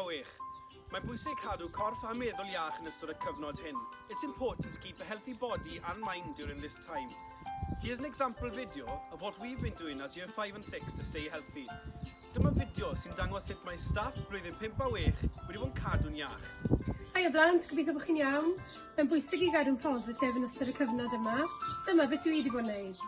6. Mae'n bwysig cadw corff a meddwl iach yn ystod y cyfnod hyn. It's important to keep a healthy body and mind during this time. Here's an example video of what we've been doing as year 5 and 6 to stay healthy. Dyma fideo sy'n dangos sut mae staff blwyddyn 5 a 6 wedi bod yn cadw'n iach. Haia blant, gobeithio bod chi'n iawn. Mae'n bwysig i gadw'n positif yn ystod y cyfnod yma. Dyma beth dwi wedi bod yn neud.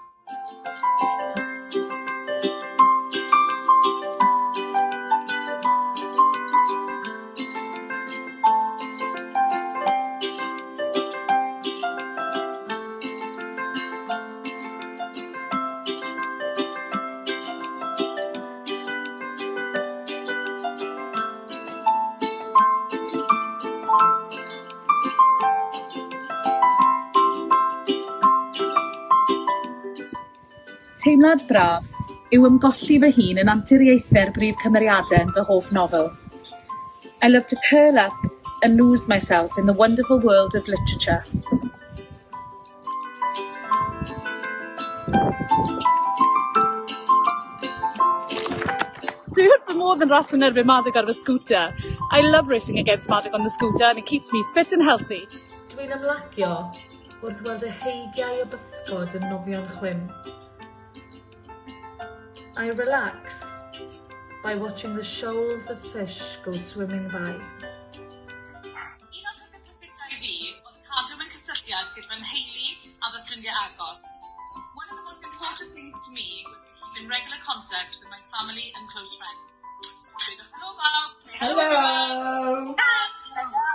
Teimlad braf yw ymgolli fy hun yn anturiaethau'r brif cymeriadau yn fy hoff nofel. I love to curl up and lose myself in the wonderful world of literature. Dwi wrth fy modd yn rasio yn erbyn Madog ar fy sgwter. I love racing against Madog on the scooter and it keeps me fit and healthy. Dwi'n ymlacio wrth weld y heigiau o bysgod yn nofio'n chwim. I relax by watching the shoals of fish go swimming by. Un o'r pethau pwysicaf i fi oedd cadw mewn cysylltiad gyda fy nheulu a fy ffrindiau agos. One of the most important things to me was to keep in regular contact with my family and close friends. Dweudwch helo bawb! Say hello! Hello!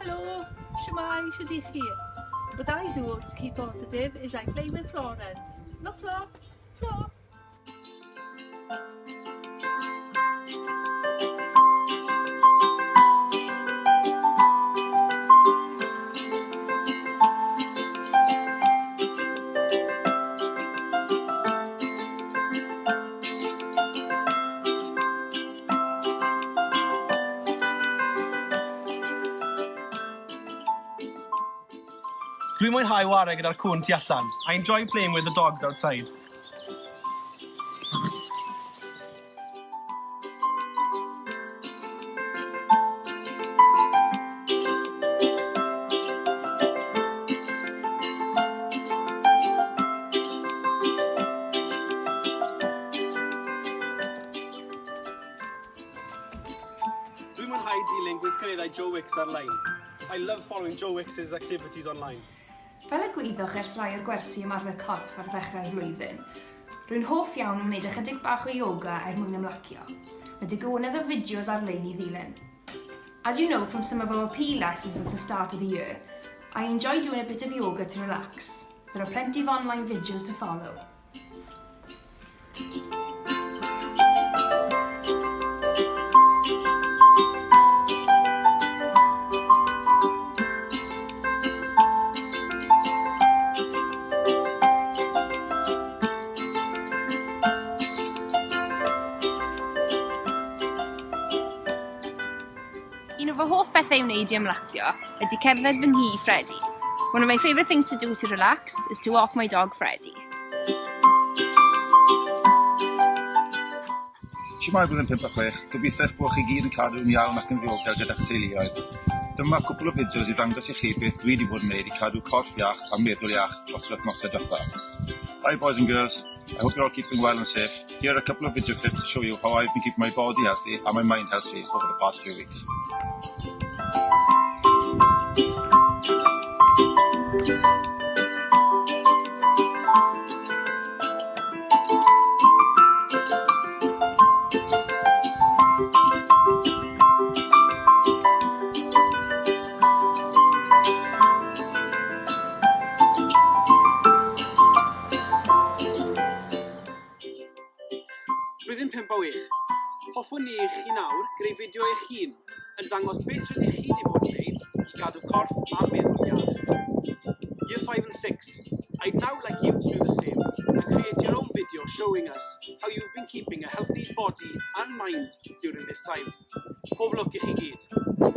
Helo, shwmae, shwd i chi? What I do to keep positive is I play with Florence. Not Flo, Flo. Dwi'n mwynhau ware gyda'r cŵn tu allan. I enjoy playing with the dogs outside. Dwi'n mwynhau dilyn gweithgareddau Joe Wicks ar-lein. I love following Joe Wicks's activities online. Fel y gwyddoch ers rhai o'r gwersi ymarfer corff ar ddechrau'r flwyddyn, rwy'n hoff iawn o wneud ychydig bach o yoga er mwyn ymlacio. Mae digonedd o fideos ar-lein i ddilyn. As you know from some of our PE lessons at the start of the year, I enjoy doing a bit of yoga to relax. There are plenty of online videos to follow. Un o fy hoff bethau i'w wneud i ymlacio ydy cerdded fy nghi Freddie. One of my favourite things to do to relax is to walk my dog Freddie. Shwmae blwyddyn 5 a 6, gobeithio eich bod chi gyd yn cadw'n iawn ac yn ddiogel gyda'ch teuluoedd. Dyma cwpl o fideos i ddangos i chi beth dwi wedi bod yn wneud i cadw corff iach a meddwl iach dros yr wythnosau diwethaf. Hi boys and girls, I hope you're all keeping well and safe. Here are a couple of video clips to show you how I've been keeping my body healthy and my mind healthy over the past few weeks. Blwyddyn 5 a 6. Hoffwn ni i chi nawr greu fideo eich hun yn dangos beth rydych chi wedi bod yn wneud i gadw corff a meddwl iach. Year 5 and 6. I'd now like you to do the same and create your own video showing us how you've been keeping a healthy body and mind during this time. Pob lwc i chi gyd.